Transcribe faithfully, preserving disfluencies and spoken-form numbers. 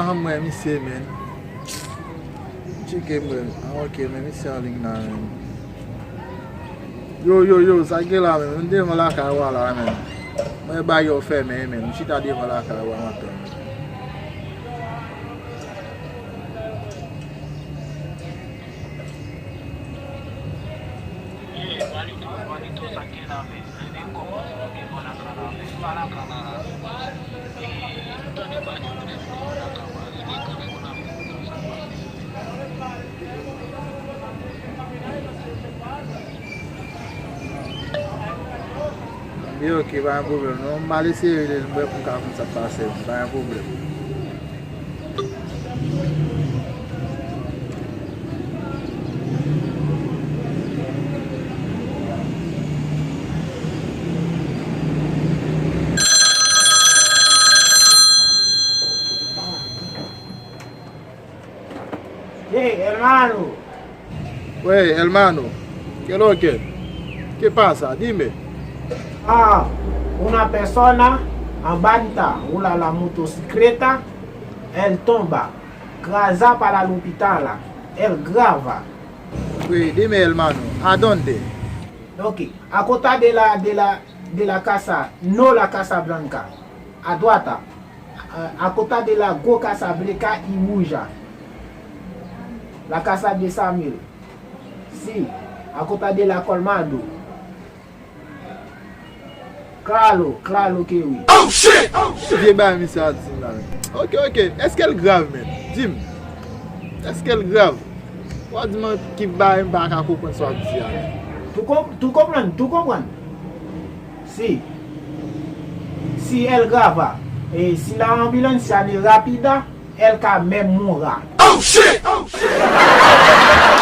An mwen misye, men. Tcheke mwen. Ah, ok, men misye an liy la, men. Yo, yo, yo, sa gen la, men. M devan lakay ou a la, men. Mwen bay yo fèmen, men. M chita devan lakay ou a, m ap tann. Li ok, pa gen pwoblèm non. M al eseye rele l, m wè pou m ka konn sa k pase, pa gen pwoblèm. Hey, hermano. Wey, hermano. ¿Qué lo que? ¿Qué pasa? Dime. Ah, una persona abanta una la motocicleta, el tomba, kraza para l'hospital, el grava. Wey, dime, hermano. ¿A dónde? Ok, a kota de la, de la, de la casa, no la Casa Blanca. A dwata, a, a kota de la gwo Casa Blanca i wouj a. La Casa de Samuel. Si, a kota de la Colmado. Klalo, klalo ke wi. Oh shit! Oh shit! Vye bagay misye ap di m la, men. Ok, ok. Èske l grav, men? Di m. Èske l grav? W ap di m ki bagay m pa ka konprann sa w ap di a, men. Tu, com- tu comprende? Tu comprende? Sí. Sí, él graba. Eh, si la ambulancia ni rápida, él ka menm mouri. Oh shit! Oh shit!